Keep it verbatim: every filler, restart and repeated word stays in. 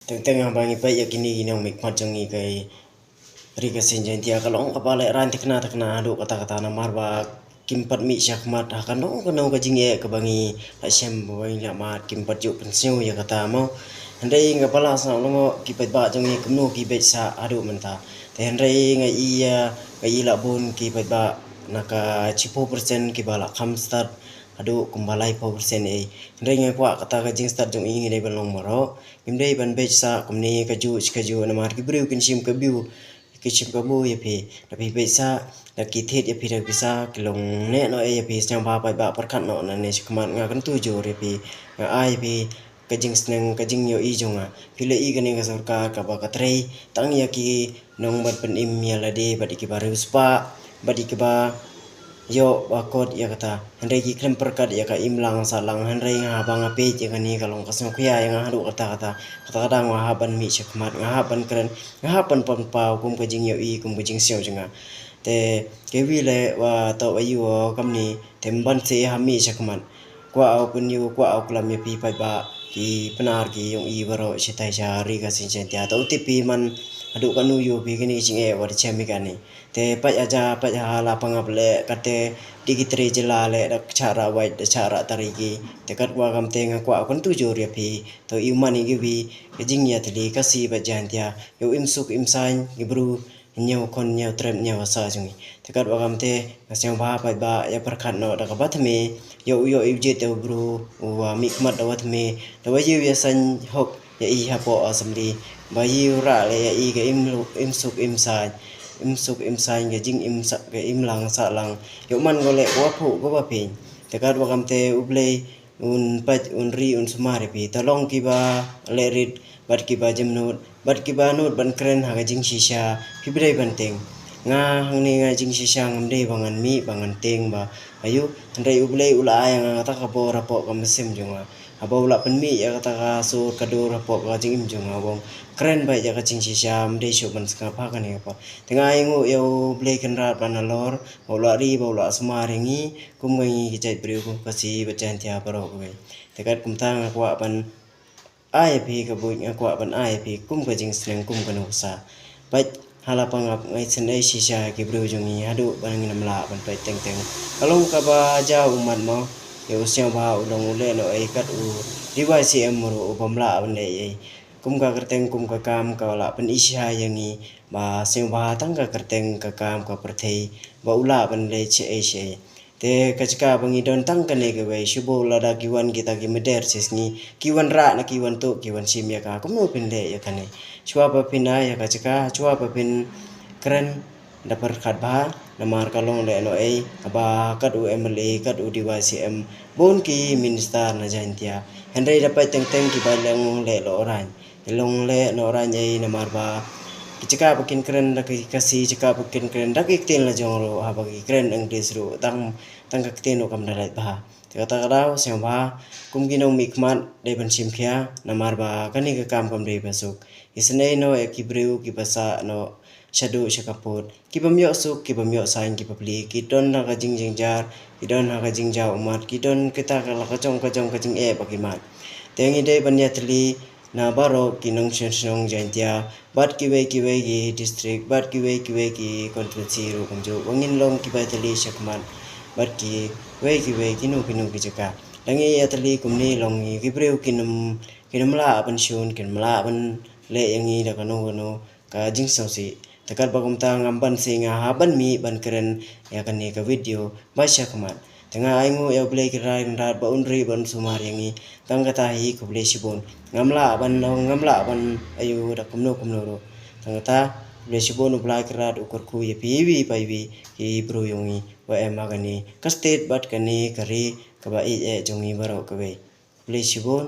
Teng teng haba ngi peit ïa kine ki nongmihkhmat jong ngi ka Ri Khasi Jaiñtia ka long kaba lehraiñ thikna thikna haduh katta katta namar ba kim pat mih shakhmat ha kano kano ka jingeh kaba ngi la shem ba ngi la mad, kim pat ju pynsngew ïa kata mo. Hynrei nga ba la sngap lyngngoh ki paidbah jong ngi kumno ki beit sah haduh mynta. Te hynrei nga i ïa, nga i la bun ki paidbah na ka shiphew percent kiba la kham stad haduh kumba laiphew percent ei. Hynrei nga kwah kata ka jingstad jong i ngi dei ban long baroh. Ngim dei ban beit sah kumne kajuh shi kajuh namar ki briew kin shim kabiu, kin shim kabu ïa phi. Da phi beit sah da ki thied ïa phi da pisa, ki long neh noh ei ïa phi. Sngewbha paidbah pyrkhat noh nangne shakhmat, nga kyntu jur ïa phi. Nga ai ïa phi ka jingsneng ka jingïohi jong nga. Phi la i kane ka sorkar kaba ka trei tang ïa ki nongbat pynim ïa lade bad ïa kiba riewspah bad ïa kiba ïoh ba kot ïa kata. Hynrei ki khlem pyrkhat ïa ka imlang sahlang. Hynrei nga haba nga peit ïa kane ka long ka sngewkhia ïa nga haduh katta katta. Katta katta nga hap ban mih shakhmat, nga hap ban kren, nga hap ban pynpaw kum ka jingïohi, kum ka jingsngew jong nga. Te kaei leh wa toh wa ïoh kamne te ym ban seh ha mih shakhmat. Kwah u pynïoh, kwah u klam ïa phi paidbah, ki Pnar ki ïong i baroh shatai sha Ri Khasi Jaiñtia. To u tip phi man haduh kano ïoh phi kine ki jingeh wa da shem ïa kane. Te peit haja, peit ha la pangap leh, kate dei ki tre jylla leh da shah rah wait, da shah rah tari ki. Te katwa kam te nga kwah u kyntu jur ïa phi. To ïa u man ïa kiwei ka jingïatylli Khasi bad Jaiñtia. Ïa u im suk im saiñ ki briew, ñiew khon ñiew trep ñiew sa jong ngi. Te katwa kam te nga sngewbha paidbah ïa pyrkhat noh da kaba thymme, ïa u ïoh ïa u jied ïa u briew uwa mihkhmat da wa thymme, da wa ïa u ïa saiñ hok ïa i hapoh assembly, ba ïa u rah leh ïa i ka im lu-, im suk im saiñ, im suk im saiñ, ka jingim sa-, ka imlang sahlang. Ïa u man ko leh ko wa phuh ko wa phin. Te katwa kam te U Blei un pait un ri un sumar ïa phi. To long kiba leh rit bad kiba jemnud bad kiba nud ban kren ha ka jingshisha, phi ba dei ban tieng. Nga hangne nga jingshisha ngam dei ba ngan mih ba ngan tieng ba ayu, hynrei U Blei u la ai ïa nga kata ka bor hapoh ka mynsiem jong nga. Haba u la pynmih ïa kata ka sur ka dur hapoh ka jingim jong nga, u ong kren beit ïa ka jingshisha, ym dei shuh ban sngap ha kane ka por. Te nga ai nguh ïa U Blei Kynrad ba nalor ba u la ri ba u la sumar ïa ngi kum ka ngi ki jait briew kum Khasi bad Jaiñtia baroh kawei. Te kat kumta nga kwah ban ai ïa phi ka buit, nga kwah ban ai ïa phi kum ka jingsneng kum kano ka sa. Peit ha la pangap nga isynei shisha ki briew jong ngi haduh ba ngin ym lah ban peit teng teng. Ka long kaba jaw ummat mo. Ïa u sngewbha u long u leh noh ei kat u D Y C M ruh u bym lah ban leh ei. Kum ka kyrteng kum ka kam ka la pyni shisha ïa ngi ba sngewbha tang ka kyrteng ka kam ka pyrthei ba u lah ban leh shaei shaei. Te ka jaka ba ngi don tang kane kawei, shu bun lada ki wan kita ki meder shisngi, ki wan rah na ki wan tuh, ki wan shim ïa ka, kumno phin leh ïa kane? Shuwa ba phin ai ïa ka jaka, shuwa ba phin kren da pyrkhat bha, namar ka long leh noh ei, kaba kat u M L A, kat u D Y C M, bun ki minister na Jaiñtia. Hynrei da peit teng teng kiba long leh noh raiñ. Ki long leh noh raiñ ei namar ba ki jaka ba kin kren da ki Khasi, jaka ba kin kren da ki ktien la jong ruh, haba ki kren English ruh tang, tang ka ktien ruh kam da lait bha. Te kata ka daw sngewbha kum ki nongmihkhmat dei ban shim khia namar ba kane ka kam kam dei ba suk. Isynei noh ïa ki briew kiba sah noh shaduh sha ka pud. Ki bym ïoh suk, ki bym ïoh saiñ, ki bapli, ki don ha ka jingjynjar, ki don ha ka jingjaw ummat, ki don kita ka la ka jong ka jong ka jingeh ba ki mad. Te ngi dei ban ïatylli na baroh ki nongshong shnong Jaiñtia, bad kiwei kiwei ki district, bad kiwei kiwei ki constituency ruh kumjuh. Ba ngin long kiba ïatylli shakhmat bad kiwei kiwei kino kino ki jaka. Lada ngi ïatylli kumne long ngi ki briew kin ym, kin ym lah ban shun, kin ym lah ban leh ïa ngi da kano kano ka jingsngewsih. Te katba kumta ngam ban seh, nga hap ban mih ban kren ïa kane ka video ba shakhmat. Te nga ai nguh ïa U Blei Kynrad Kynrad ba un ri ba un sumar ïa ngi. Tang kata hi, khublei shibun. Ngam lah ban ong, ngam lah ban aiu da kumno kumno ruh. Tang kata khublei shibun, U Blei Kynrad u kyrkhu ïa phi iwei pa iwei ki briew jong ngi ba em ha kane ka state bad kane ka ri kaba ïeit jong ngi baroh kawei. Khublei shibun.